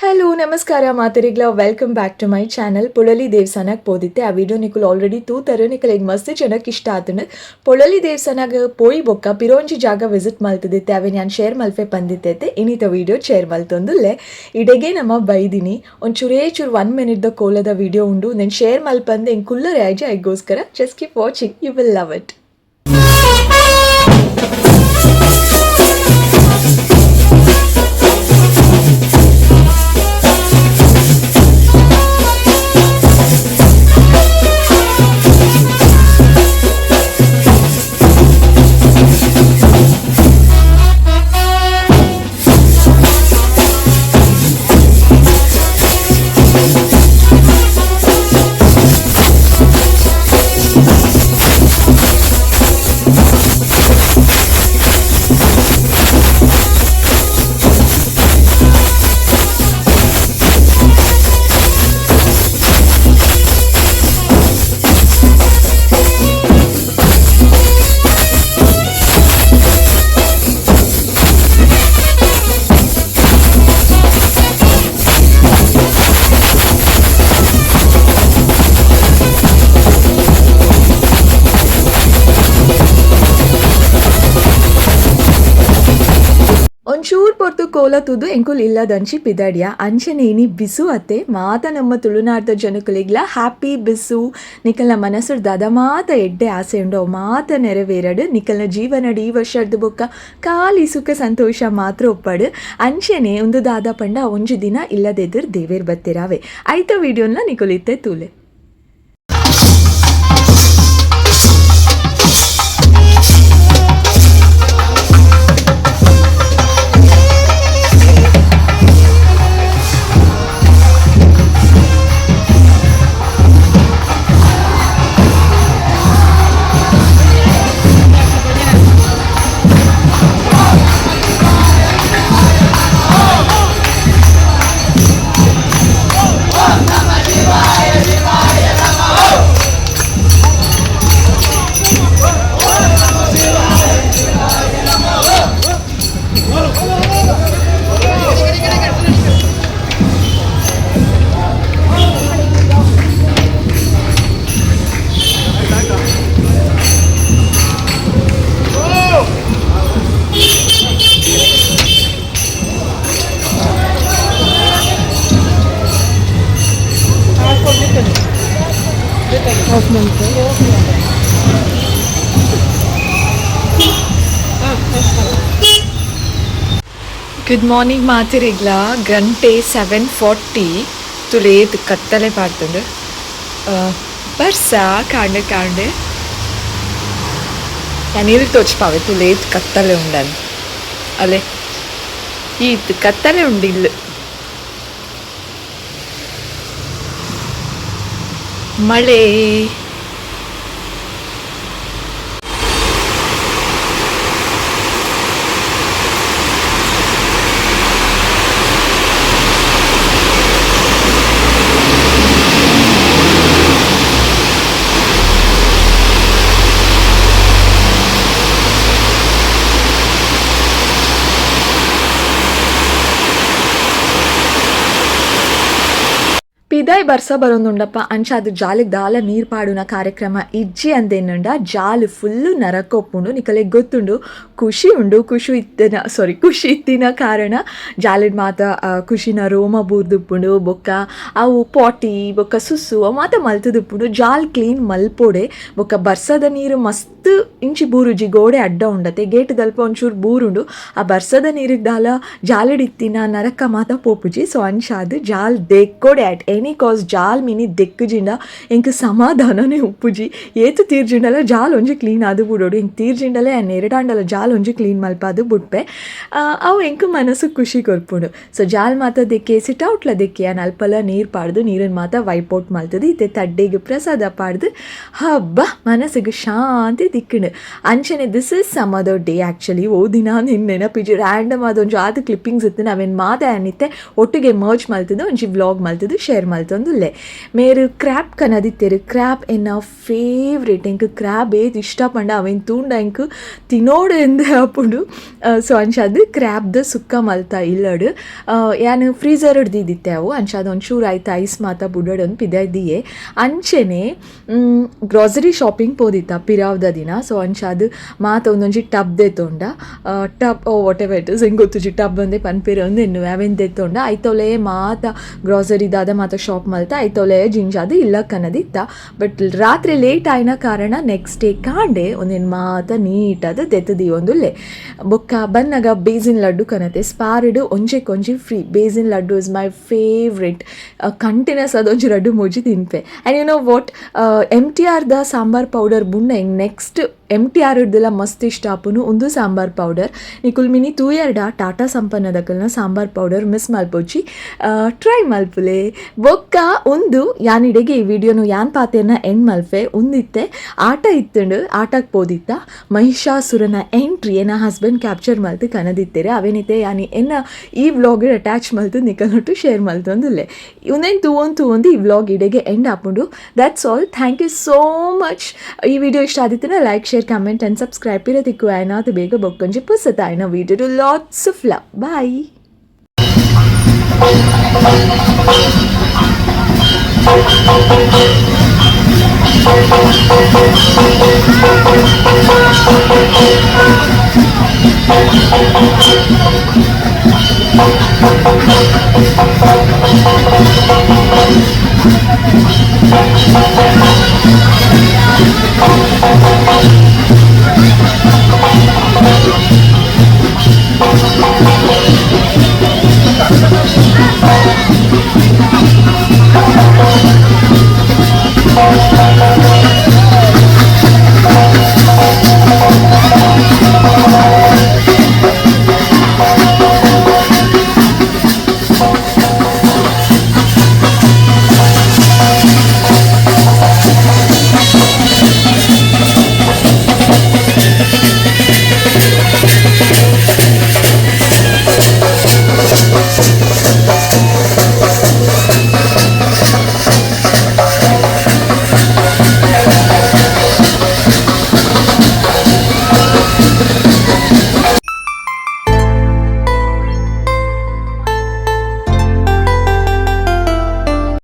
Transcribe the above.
Hello ನಮಸ್ಕಾರ ಮಾತೆರೆಗ್ಲ, welcome back to my channel. Polali ದೇವಸ್ಥಾನಕ್ಕೆ ಪೋದಿತ್ತೆ. ಆ ವಿಡಿಯೋ ನಿಕುಲು ಆಲ್ರೆಡಿ ತೂತರು, ನಿಕಲೆಗ್ ಮಸ್ತ್ ಜನಕ್ಕೆ ಇಷ್ಟ ಆತುಂಡು. ಪೊಳಲಿ ದೇವಸ್ಥಾನಗ್ ಪೋಯಿ ಬೊಕ್ಕ ಪಿರೋಂಜಿ ಜಾಗ ವಿಸಿಟ್ ಮಲ್ತದಿತ್ತೆ, ಅವೆ ನಾನು ಶೇರ್ ಮಲ್ಪೆ ಪಂದಿತ್ತೈತೆ. ಇನ್ನಿತ ವಿಡಿಯೋ ಶೇರ್ ಮಲ್ತೊಂದುಲ್ಲೆ. ಇಡೆಗೆ ನಮ್ಮ ಬೈದಿನಿ. ಒಂಚೂರೇ ಚೂರು 1 ಮಿನಿಟ್ the ಕೋಲದ ವಿಡಿಯೋ ಉಂಡು. నేను ಶೇರ್ ಮಲ್ಪಂದೆ ಎಂಕ್ ಕುಲ್ಲರೆ ಆಯ್ಜಿ. ಐಗೋಸ್ಕರ just keep watching, you will love it. ಒಂಚೂರು ಪೊರ್ತು ಕೋಲ ತೂದು ಎಂಕುಲು ಇಲ್ಲದಂಚಿ ಪಿದಡಿಯ. ಅಂಚನೆ ಇನಿ ಬಿಸು ಅತ್ತೆ. ಮಾತ ನಮ್ಮ ತುಳುನಾಡ್ದ ಜನಕುಲೆಗ್ಲ ಹ್ಯಾಪಿ ಬಿಸು. ನಿಕಲ್ನ ಮನಸ್ಸು ದಾದ ಮಾತ ಎಡ್ಡೆ ಆಸೆ ಉಂಡು, ಅವು ಮಾತ ನೆರವೇರಡು. ನಿಕಲ್ನ ಜೀವನಡ್ ಈ ವರ್ಷದ ಬೊಕ್ಕ ಖಾಲಿ ಸುಖ ಸಂತೋಷ ಮಾತ್ರ ಒಪ್ಪಡು. ಅಂಚನೆ ಒಂದು ದಾದ ಪಂಡ ಒಂಜಿ ದಿನ ಇಲ್ಲದೆದುರು ದೇವೇರ್ ಬತ್ತಿರಾವೆ. ಐತ ವಿಡಿಯೋನ ನಿಕುಲು ಇತ್ತೆ ತೂಲೆ. ಗುಡ್ ಮಾರ್ನಿಂಗ್ ಮಾತೆರೆಗ್ಲ. ಗಂಟೆ 7:40. ತುಲೇತ್ ಕತ್ತಲೆ ಪಾಡ್ತುಂಡು. ಬರ್ಸ ಕಾಂಡೆ ಕಾಂಡೆ. ಯಾನ್ ತೋಚ್ಪಾವೆ ತುಲೇತ್ ಕತ್ತಲೆ ಉಂಡನ್. ಅಲೆ, ಈತ್ ಕತ್ತಲೆ ಉಂಡಿಲ್ಲ. ಮಳೆ. ಪಿದಾಯ್ ಬರ್ಸ ಬರೊಂದುಂಡಪ್ಪ. ಅಂಚ ಅದು ಜಾಲಿಗ್ ದಾಲ ನೀರ್ ಪಾಡುನ ಕಾರ್ಯಕ್ರಮ ಇಜ್ಜಿ ಅಂದೇನುಂಡ ಜಾಲು ಫುಲ್ಲು ನರಕೊಪ್ಪುಂಡು. ನಿಕಲೆಗ್ ಗೊತ್ತುಂಡು, ಖುಷಿ ಉಂಡು. ಖುಷಿ ಇತ್ತಿನ, ಸಾರಿ, ಖುಷಿ ಇತ್ತಿನ ಕಾರಣ ಜಾಲಿಡ್ ಮಾತ ಖುಷಿನ ರೋಮ ಬೂರ್ದುಪ್ಪುಂಡು. ಬೊಕ್ಕ ಅವು ಪಾಟಿ ಬೊಕ್ಕ ಸುಸ್ಸು ಅವು ಮಾತ ಮಲ್ತುದುಪ್ಪುಂಡು. ಜಾಲ್ ಕ್ಲೀನ್ ಮಲ್ಪೊಡೆ. ಬೊಕ್ಕ ಬರ್ಸದ ನೀರು ಮಸ್ತ್ ಇಂಚಿ ಬೂರುಜಿ, ಗೋಡೆ ಅಡ್ಡ ಉಂಡತೆ, ಗೇಟ್ ದಲ್ಪ ಒಂಚೂರು ಬೂರುಂಡು. ಆ ಬರ್ಸದ ನೀರಿಗೆ ದಾಲ ಜಾಲಿಡ್ ಇತ್ತಿನ ನರಕ ಮಾತ ಪೋಪುಜಿ. ಸೊ ಅಂಚಾದ್ ಜಾಲ್ ದೆಕ್ಕೊಡೆ at any cost. ಜಾಲ್ ಮಿನಿ ದೆಕ್ಕುಜಿಂಡ ಎಂಕ್ ಸಮಾಧಾನನೇ ಉಪ್ಪುಜಿ. ಏತ್ ತೀರ್ಜಿಂಡಲ ಜಾಲ್ ಒಂಜಿ ಕ್ಲೀನ್ ಆದ್ ಬುಡೋಡು. ಎಂಕ್ ತೀರ್ಜಿಂಡಲೇ ನೆರಡಾಂಡಲ ಜಾಲ್ ಒಂಜಿ ಕ್ಲೀನ್ ಮಲ್ಪಾದ್ ಬುಡ್ಪೆ. ಅವು ಎಂಕ್ ಮನಸ್ಸು ಖುಷಿ ಕೊರ್ಪುಂಡು. ಸೊ ಜಾಲ್ ಮಾತ ದೆಕ್ಕೆ ಸಿಟ್ ಔಟ್ಲ ದೆಕ್ಕೆ ಯಾನ್ ಅಲ್ಪಲ ನೀರು ಪಾಡ್ದು ನೀರನ್ನು ಮಾತ ವೈಪ್ ಔಟ್ ಮಲ್ತದು ಇತ್ತೆ ತಡ್ಡೆಗ್ ಪ್ರಸಾದ ಪಾಡ್ದು ಹಬ್ಬ ಮನಸ್ಸಿಗೆ ಶಾಂತಿ ತಿಕ್ಕುಂಡು. ಅಂಚನೆ this is some other day actually. ಓ ದಿನ ನಿನ್ನ ನೆನಪಿಜಿ. ರ್ಯಾಂಡಮ್ ಅದೊಂಜಿ ಆದ್ ಕ್ಲಿಪ್ಪಿಂಗ್ಸ್ ಇತ್ತು, ನಾವೇನು ಮಾತ ಅನ್ನಿತ್ತೆ ಒಟ್ಟಿಗೆ ಮರ್ಜ್ ಮಲ್ತದು ಒಂಜಿ ವ್ಲಾಗ್ ಮಲ್ತದು ಶೇರ್ ಮಲ್ತೊಂದುಲ್ಲೆ. ಮೇರ್ ಕ್ರ್ಯಾಬ್ ಕನದಿತ್ತೆರ್. ಕ್ರ್ಯಾಬ್ ಎನ್ನ ಫೇವ್ರೇಟ್. ಎಂಕ್ ಕ್ರ್ಯಾಬ್ ಏತ್ ಇಷ್ಟ ಪಂಡ ಅವೆನ್ ತೂಂಡ ಎಂಕ್ ತಿನೋಡು ಎಂದೇ ಆಪುಂಡು. ಸೊ ಅಂಚಾದ್ ಕ್ರ್ಯಾಬ್ದ ಸುಕ್ಕ ಮಲ್ತ ಇಲ್ಲಡ್. ಯಾನ್ ಫ್ರೀಜರ್ ದೀದಿತ್ತೆ ಅವು. ಅಂಚಾದ್ ಒಂಚೂರು ಐತ ಐಸ್ ಮಾತ ಬುಡೊಡೊಂದು ಪಿದಯ್ ದೀಯೆ. ಅಂಚೆನೆ ಗ್ರೋಸರಿ ಶಾಪಿಂಗ್ ಪೋದಿತ್ತ ಪಿರಾವ್ದ ದಿನ. ಸೊ ಅಂಚಾದ್ ಮಾತ ಒಂದೊಂಜಿ tub ದೆತೊಂಡ. Tub or whatever it is, ಎಂಕ್ ಗೊತ್ತುಜಿ, ಟಬ್ ಅಂದೆ ಪನ್ಪೆರ್ ಅಂದ್ ಎನ್ನುವೆ. ಅವೆನ್ ದೆತ್ತೊಂಡ. ಐತೊಲೆ ಮಾತ ಗ್ರೋಸರಿ ದಾದ ಮಾತ ಶಾಪ್ ಮಲ್ತ ಐತೊಲೆ ಜಿಂಜಾದ್ ಇಲ್ಲ ಕನದಿತ್ತ. ಬಟ್ ರಾತ್ರಿ ಲೇಟ್ ಆಯಿನ ಕಾರಣ ನೆಕ್ಸ್ಟ್ ಡೇ ಕಾಂಡೆ ಒಂದೆನ್ ಮಾತ ನೀಟಾದ್ ದೆತ್ತ್ ದೀವೊಂದುಲ್ಲೆ. ಬೊಕ್ಕ ಬನ್ನಗ ಬೇಸಿನ್ ಲಡ್ಡು ಕನತೆ. ಸ್ಪಾರ್ಡ್ ಒಂಜೆಕೊಂಜಿ free. Besan laddu is my favourite. Continuous ಅದೊಂಜಿ ರಡ್ಡು ಮೂಜಿ ತಿನ್ಪೆ. And you know what, M T R the sambar powder ಬುಂಡ ಎಂಕ್ ನೆಕ್ಸ್ಟ್ ಎಮ್ ಟಿ ಆರ್ ಡ್ದುಲ ಮಸ್ತ್ ಇಷ್ಟ ಆಪುನು ಉಂದು ಸಾಂಬಾರ್ ಪೌಡರ್. ನಿಕುಲ್ ಮಿನಿ ತೂಯರ್ಡ ಟಾಟಾ ಸಂಪನ್ನದಕಲ್ನ ಸಾಂಬಾರ್ ಪೌಡರ್ ಮಿಸ್ ಮಲ್ಪೊಚ್ಚಿ, ಟ್ರೈ ಮಲ್ಪುಲೆ. ಬೊಕ್ಕ ಉಂದು ಯಾನ್ ಇಡೆಗೆ ಈ ವಿಡಿಯೋನು ಯಾನ್ ಪಾತೆರ್ನ ಎಂಡ್ ಮಲ್ಪೆ. ಉಂದಿತ್ತೆ ಆಟ ಇತ್ತುಂಡು, ಆಟಕ್ಕೆ ಪೋದಿತ್ತ. ಮಹಿಷಾಸುರನ ಎಂಟ್ರಿ ಎನ್ನ ಹಸ್ಬೆಂಡ್ ಕ್ಯಾಪ್ಚರ್ ಮಲ್ತು ಕನದಿತ್ತೆರ್. ಅವೇನಿತ್ತೆ ಯಾನ್ ಎನ್ನ ಈ ವ್ಲಾಗ್ ಅಟ್ಯಾಚ್ ಮಲ್ತು ನಿಕಲ್ನೊಟ್ಟು ಶೇರ್ ಮಲ್ತೊಂದುಲ್ಲೆ. ಉಂದೆನ್ ತೂವೊಂದು ತೂವೊಂದು ಈ ವ್ಲಾಗ್ ಇಡೆಗೆ ಎಂಡ್ ಆಪುಂಡು. That's all, thank you so much. ಈ ವಿಡಿಯೋ ಇಷ್ಟ ಆದಿತ್ತಿನ like, share, comment and subscribe. ಪಿರ ತಿಕ್ಕು ಆಯ್ನಾತ್ ಬೇಗ ಬೊಕ್ಕೊಂಜಿ ಪುಸತಾಯ್ನ video. Lots of love, bye.